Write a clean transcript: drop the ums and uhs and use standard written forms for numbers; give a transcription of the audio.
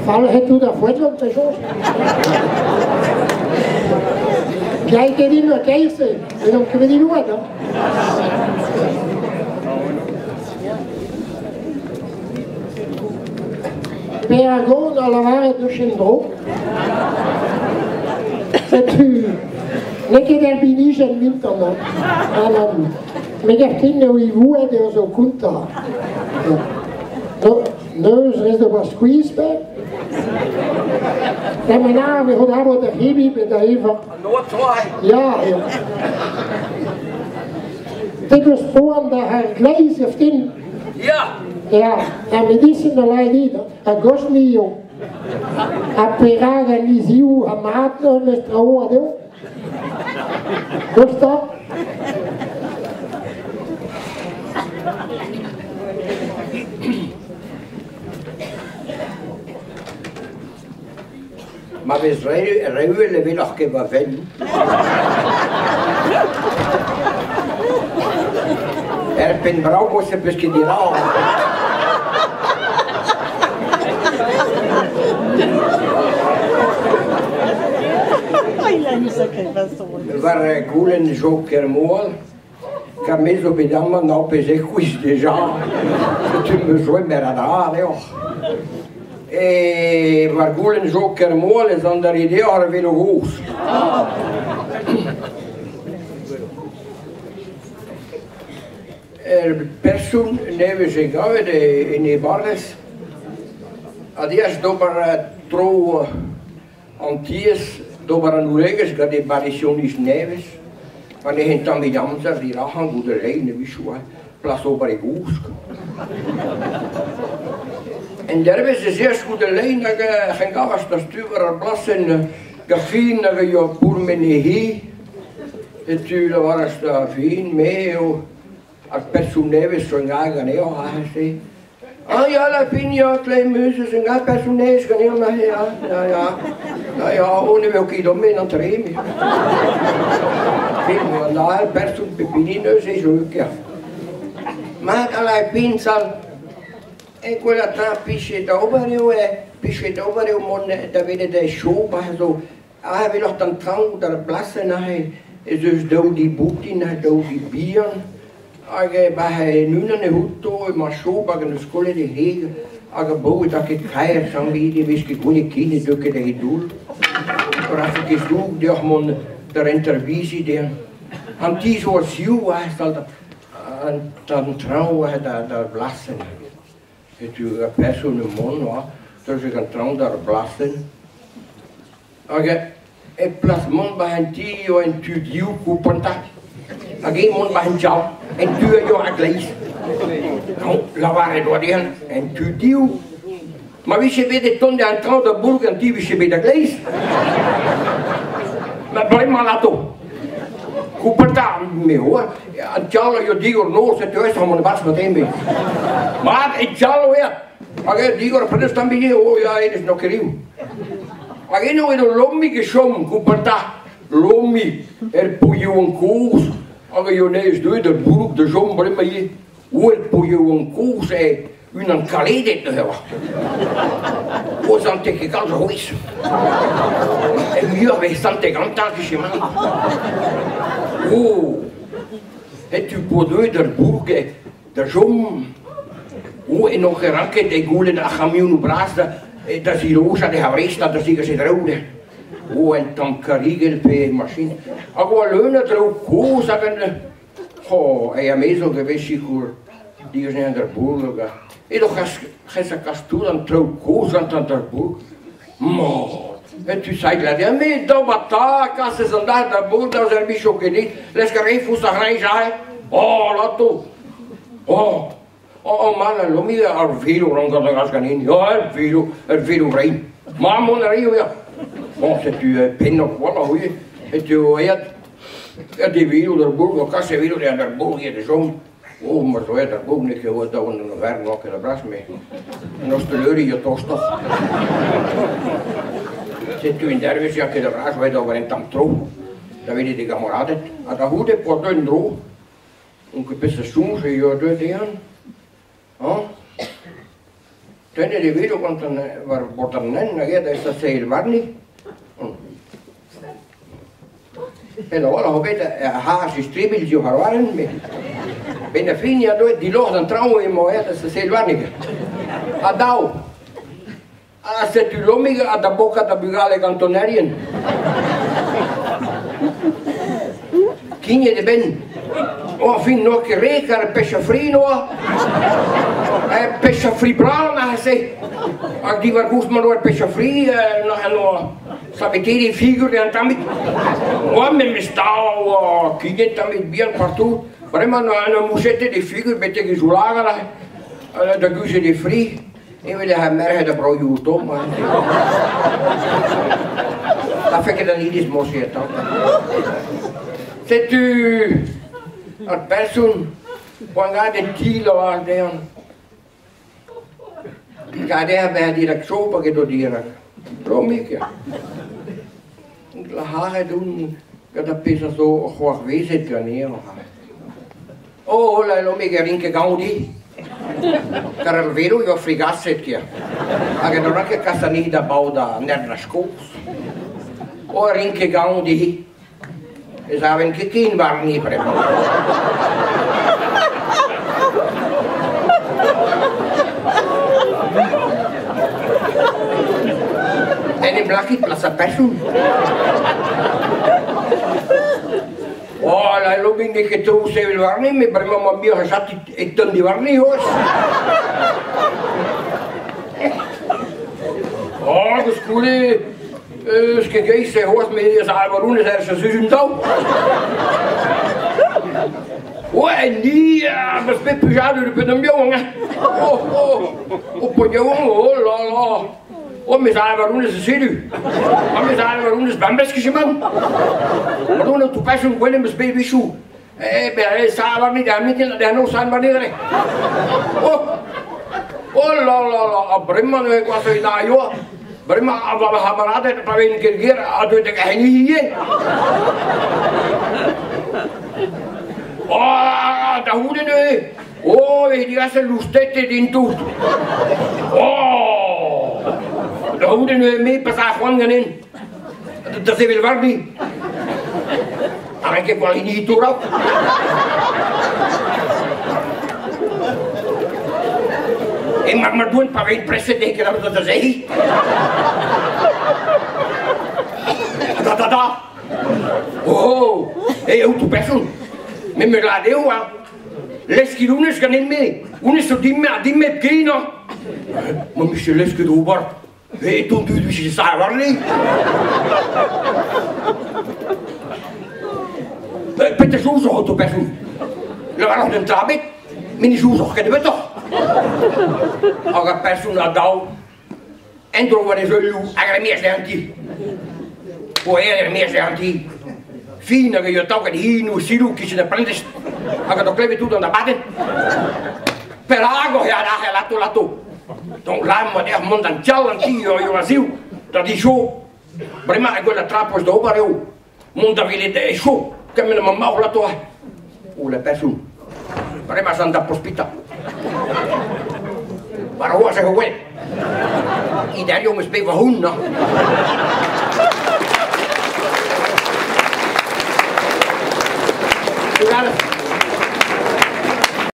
Falc'het tout ar foetlon, te soñj? Piailh ket din oa kaer-se, edon ket bet inouet, hein. Per a gont a lavaret deus en-dro. Setu, n'eo ket er binijenn mintan, hein. Ah, nann. Me gav din eo ivouet eo zo kontañ. Neus rez d'ober skuizh pe? Tremen a vo d'abot da c'hibi pe da evañ. Ya, eo. Te peus poan da ar gleiz, eftin? Ya! Ya, ar medisin a lâr dit, a gozhni eo. Ha perak al lizioù ha mat meus traoù a dezho? Kostañ? Ma vez re uhel e weloc'h ket va fenn. Er penn brav se peus ket dirañ. War goulenn Jo Kermoal, kar me zo bet amañ nav pe zek c'hwezh deja, setu 'm eus roet a dra deoc'h. E war goulenn Jo Kermoal ez an da reiñ deoc'h ar velo gozh. Er person nevez e gavet en e barrez a deas d'ober tro an tiez d'ober an oregezh gant e barrisioniz nevez. Pa ne un tammig amzer dirazañ goude lein a-wechoù, plas ober e gousk. En dervezh ez eas goude lein hag ec'h en gavas da stuber ar blasenn gant fin hag a yoa pourmen e hi. Setu lavaras da fin, me eo ar person nevez zo en ganeoc'h aze. Ah ya, la fin ya, klemm eus eus un person nevez ganeomp aze, ya, ya, ya. Ya, ya, o ne veo ket omen an tre, me. Fin, la person pep hini neuze zo ker. Mat a la pinsal, e gwellañ tra pichet da ober eo, pichet da ober eo mont da welet e chob aze zo Ah, evel oc'h d'an traoñ d'ar blasenn aze ez eus daou di boutin ha daou di bihan hag bah en-unan e outo emañ Chob hag en deus kollet e heg hag abaoe 'ta ket kaer tamm-ebet ne vez ket gwelet ken ne deu ket da e doull. Rafe ket zoug deoc'h mont da rentañ bizit dezhañ. An ti zo a-ziv aze d'an traoñ aze d'ar blasenn. Setu ur person o mont oa, teufe an traoñ d'ar blasenn. Hag e plas mont 'ba an ti eo en tu div koupantañ. Hag eñ mont 'ba an diaoul, en tu a yoa a-gleiz. Lavaret oa dezhañ, en tu div. Ma vije bet e tont d'an traoñ da bourk an ti vije bet a-gleiz. Ma bremañ 'lato. Koupantañ, me oar, an diaoul a yo digor noz e teuez mont e-barzh ma den-me. Mat, e diaoul eo. Hag eñ digor prenest tamm bihan, oh ya, hennezh n'eo ket riv. Hag eno edo Lomig e chom, koupantañ, Lomig, er pouilhoù kozh, hag a yo nevez deuet d'ar bourk da chom bremañ ivez. O er pouilhoù kozh eo unan kaledet neuze oa. O sante ket kalz a c'hwezh. E muioc'h 'vez sante gantañ 'vije mat. Oh, setu po deuet d'ar bourk da chom. O, eno ket ranket e goulenn ar c'hamionoù bras da zilojañ d'e Vrest ha da zegas e draoù dezhañ. O, un tamm karigell pe machin. Hag oa leun a draoù kozh hag un... Oh, e amezog e vez sikour diganeomp d'ar bourg hag edo c'hes a kas tout an traoù kozh gantañ d'ar bourg. Mat, et tu sai glad me daou ta kasez an dad d'ar bourg da servicho ket dit, lesk ar re fous ar reñj aze. Oh, lato. Oh, oh, mal a lomi ar velo ran gant ar gas ganin. Ja, ar velo, ar velo rein. Ma mont a rio, ya. Bon, setu pennoc'h voilà, oui. Setu aet Aet eo velo d'ar bourg, o kas e velo d'ar bourg eo da chom. Oh, ma zo aet d'ar bourg n'eo ket oa daou an overn n'oa ket a-bras, met an ostaleri zo tostoc'h. Setu un dervezh ya ket a-bras oa d'ober un tamm tro da welet e gamaraded. Ha da c'houde p'oa deuet en-dro, on ket peseurt soñj e yoa deuet dezhañ. Hañ? Tennet e vedo gant an, war bord an hent hag aet da sevel warni. Pell a-walc'h eo bet ar c'hazh istribilh diouzh ar walenn, met 'benn ar fin eo deuet diloc'h d'an traoñ emañ aet da sevel warni. Ha dav! Ha setu Lomig ha da bokat da bugale gant tonerien. Kignet e benn. Oh, fin n'oa ket re kar pech a fri n'oa. Pech a fri bras neuze. Hag diwar-goust ma oa pech a fri, n'oa saveteet e figur un tammig. Oa memes 'ta oa kignet tammig bihan partout. Bremañ n'oa mouchetet e figur betek e zoulagad da guzhet e fri. Evel ar merc'hed a broioù tomm. Na fell ket an iliz morse atav. Setu ar person poan en ti lavar dezhañ. Kader bezañ dirak sob hag edo dirak. Lomig. Glac'haret on gant ar pezh a zo c'hoarvezet ganeoc'h. Oh, la Lomig a rin ket gañv dit. Kar ar velo eo frigaset kia. Hag en doa ket kas anezhi da baot an erdaj kozh. Oh, a rin ket gañv dit. Ne saven ket ken warni bremañ. En em lakit plas ar person. Oh, la Lomig n'eo ket tro sevel warni, met bremañ 'ma muioc'h a chatit e teunt diwarni c'hoazh. Oh, koulskoude, eus ket geis-se c'hoazh me ez a war honnezh er sizhun daou. Ouais, ni a meus bet plijadur e-pad an yaouank, hein. Oh, oh, oh, paotr yaouank, oh là là. Oh, mes a war honnezh sedu. Oh, mes a war honnezh bemdez ket-man. Ma don an toupasoù gwell em eus bet a-wechoù. Eh ben, sa warni da mitin da noz san warni dre. Oh, oh là là là, ha bremañ neuze gwashoc'h da yoa. Bremañ va c'hamaraded pa vezent ket ger a deu da hini ivez. Oh, da c'houde neuze. Oh, e digaset loustete din tout. Oh, da c'houde neuze me pa za c'hoant ganin da sevel warni. A ket gwall hini tourab. E mar ma doan pa vez preset ket da da zehi. Da da da. Oh, e aotrou person. Me me lâr dezho, hein. Leskit honnezh ganin-me. Honnezh zo din-me ha din-me hepken, hein. Ma 'mije lesket ober. E ton dud 'vije sav warne. Petra soñjoc'h, aotrou person? Lavaroc'h d'un dra ebet, met ne soñjoc'h ket nemetoc'h. Hag ar person a dav en-dro war e zeulioù hag ar maez an ti. O aet er-maez an ti. Fin hag a yoa taoket hinoù siloù kichen ar prenestr hag a doa klevet tout an abadenn. Perak oc'h aet aze lato-lato? Donc là, emañ deoc'h mont d'an diaoul an ti eo a-ziv, da di Jo. Bremañ e gwellañ tra 'peus d'ober eo mont da welet e Jo, kement emañ marv lato. O la person. Bremañ ez an da prospitañ. Warc'hoazh eo gwell. Idario 'm eus bet va c'houn, hein.